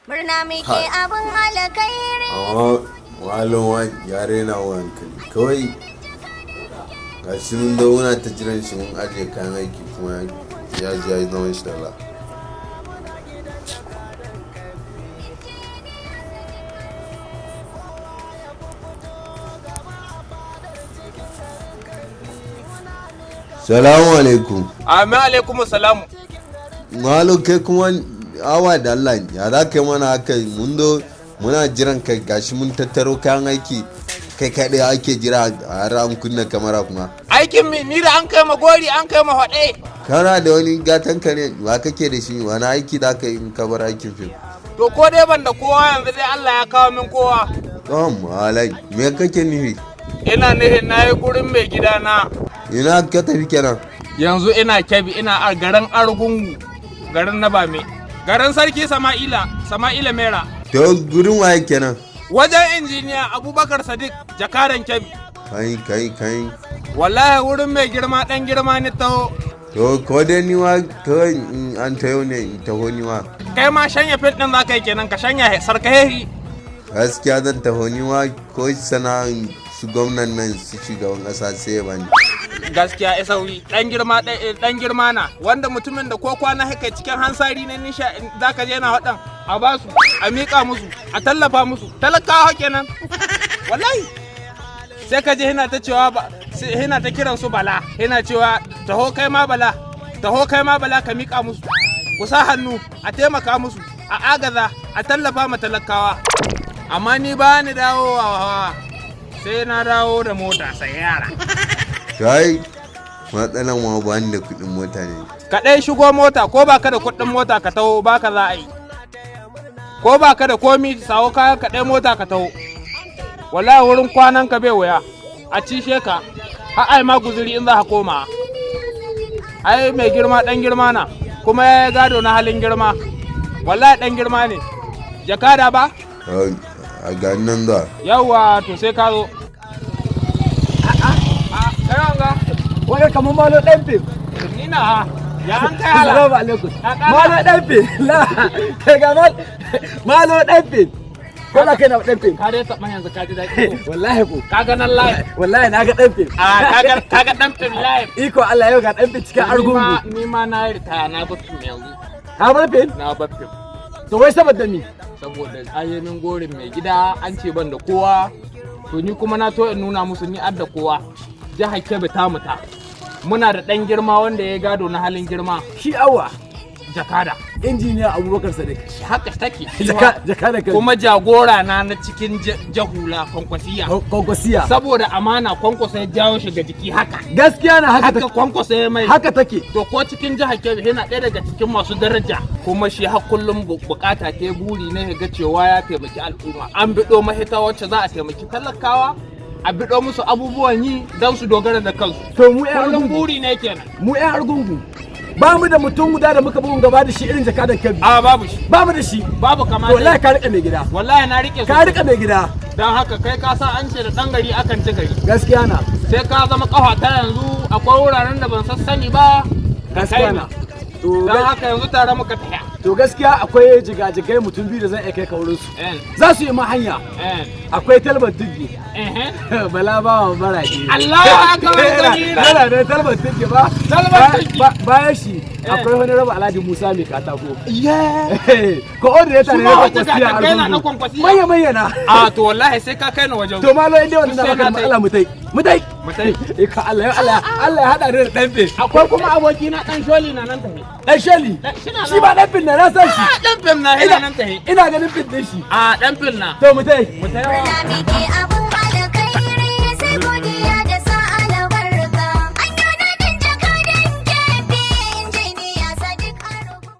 Murna muke abin alkhairi. Amma malam ya rena wa hankali kawai. Ga shi mun zo muna ta jiran shi, mun ajiye kayan aiki, kuma ya ji ya yi zaman shi dala. Salamu alaikum. Amin alaikum salamu. Malam, kai kuma awa da Allah, ya za ka yi mana haka? Mun zo muna jiran kai, gashi mun tattaro kayan aiki, kai kaɗai ake jira, har an kunna kamara kuma. Aikin mi? Ni da an kai ma gori, an kai ma faɗe. Kana da wani gatan ka ne? Wa kake da shi? Wani aiki za ka yi in ka bar aikin fim? To ko dai ban da kowa, yanzu dai Allah ya kawo min kowa. Oh malai, me kake nufi? Ina nihin na yi gurin mai gidana. Ina ka tafi kenan? Yanzu ina Kebbi, ina a garin Argungu, garin na Bame. Garin Sarki Sama'ila, Sama'ila Mera. To gurin waye kenan? Wajen Injiniya Abubakar Sadiq, jakadan Kebbi. Kai kai kai. Wallahi wurin mai girma ɗan girma ni taho. To ko dai ni ma kawai in an tayo ne in taho ni ma. Kai ma shanya fit ɗin za ka yi kenan, ka shanya sarkahehi. Gaskiya zan taho ni ma, ko sana'an su gwamnan nan, su shugaban kasa sai ya bani. Gaskiya ya sauri, dan girma, dan girma na wanda mutumin da ko kwana haka cikin hansari na nisha zaka je na hadan a basu, a miƙa musu, a tallafa musu talakawa kenan. Wallahi sai ka je hina ta cewa ba hina ta kiran su bala, hina cewa taho kai ma bala, taho kai ma bala, ka miƙa musu, ku sa hannu a taimaka musu, a agaza, a tallafa ma talakawa. Amma ni ba ni dawowa sai na dawo da mota sai yara. Kai, matsalan ma ba ni da kuɗin mota ne. Ka ɗai shigo mota, ko ba ka da kuɗin mota ka taho ba ka za a yi, ko ba ka da komi, sawo kayan ka ɗai mota ka taho. Wallahi wurin kwanan ka bai wuya a cishe ka, har ai ma guzuri in za ka koma. Ai mai girma ɗan girma na, kuma ya gado na halin girma. Wallahi ɗan girma ne, jakada ba. A ga nan da. Yawwa, to sai ka zo. Wai kamar Malo ɗan fim. Ni na ya an kai hala. Assalamu alaikum. Malo ɗan fim. La kai ga Malo ɗan fim. Ko na kai na ɗan fim. Ka dai taɓa yanzu ka ji daɗi ko? Wallahi ko. Ka ga nan live. Wallahi na ga ɗan fim. A ka ga ɗan fim live. Iko Allah, yau ga ɗan fim cikin Argungu. Ni ma na yi ritaya, na bar fim yanzu. Ka bar fim? Na bar fim. To wai saboda mi? Saboda an yi min gorin mai gida, an ce ban da kowa. To ni kuma na to in nuna musu ni adda kowa. Jihar Kebbi ta muta. Muna da ɗan girma wanda ya gado na halin girma. Shi awa. Jakada. Injiniya Abubakar Sadiq. Haka take. Jaka da kai. Kuma jagora na na cikin jahula Kwankwasiya. Kwankwasiya. Saboda amana Kwankwasa ya jawo shi ga jiki haka. Gaskiya na haka haka take. Kwankwasa ya mai. Haka take. To ko cikin jihar Kebbi yana ɗaya daga cikin masu daraja. Kuma shi har kullum bukata ta buri ne ya ga cewa ya taimaki al'umma. An biɗo mahita wacce za a taimaki talakawa, a biɗo musu abubuwan yi don su dogara da kansu. To mu ƴan Kullum Argungu. buri ne kenan. Mu ƴan Argungu. Ba mu da mutum guda da muka bugun gaba da shi irin jakadan Kebbi. A babu shi. Ba mu da shi. Babu kama. To wallahi ka riƙe mai gida. Wallahi na rike Ka riƙe mai gida. Don haka kai ka san an ce da ɗan gari akan ci gari. Gaskiya na. Sai ka zama ƙafa ta yanzu akwai wuraren da ban sassani ba. Gaskiya na. To Don haka yanzu tare muka tafiya. To gaskiya akwai jigajigai mutum biyu da zan iya kai ka wurin su. Za su yi ma hanya. Akwai Talban Tuggi. Bala bawa Baraje. Allahu akbar kabira. Yana da Talban Tuggi ba. Talban Tuggi. Bayan shi akwai wani raba Alhaji Musa mai katako. Ko ordinator Su ne ma na wata Kwankwasiya jigajigai na na Argungu. Kwankwasiya. Manya manya na. A to wallahi sai ka kai ni wajen. To malo inda wannan na Sai baka na tai. matsala, mu tai. Mu tai. Mu tai. Iko Allah, yau Allah Allah ya hada ni da ɗan fim. Akwai kuma aboki na ɗan sholi na nan tafe. Ɗan Sholi. Shi na Shi ba ɗan fim na, na san shi. A ɗan fim na yana nan tafe. Ina ganin fim ɗin shi. A ɗan fim na. To mu tai. Mu tai. Murna muke.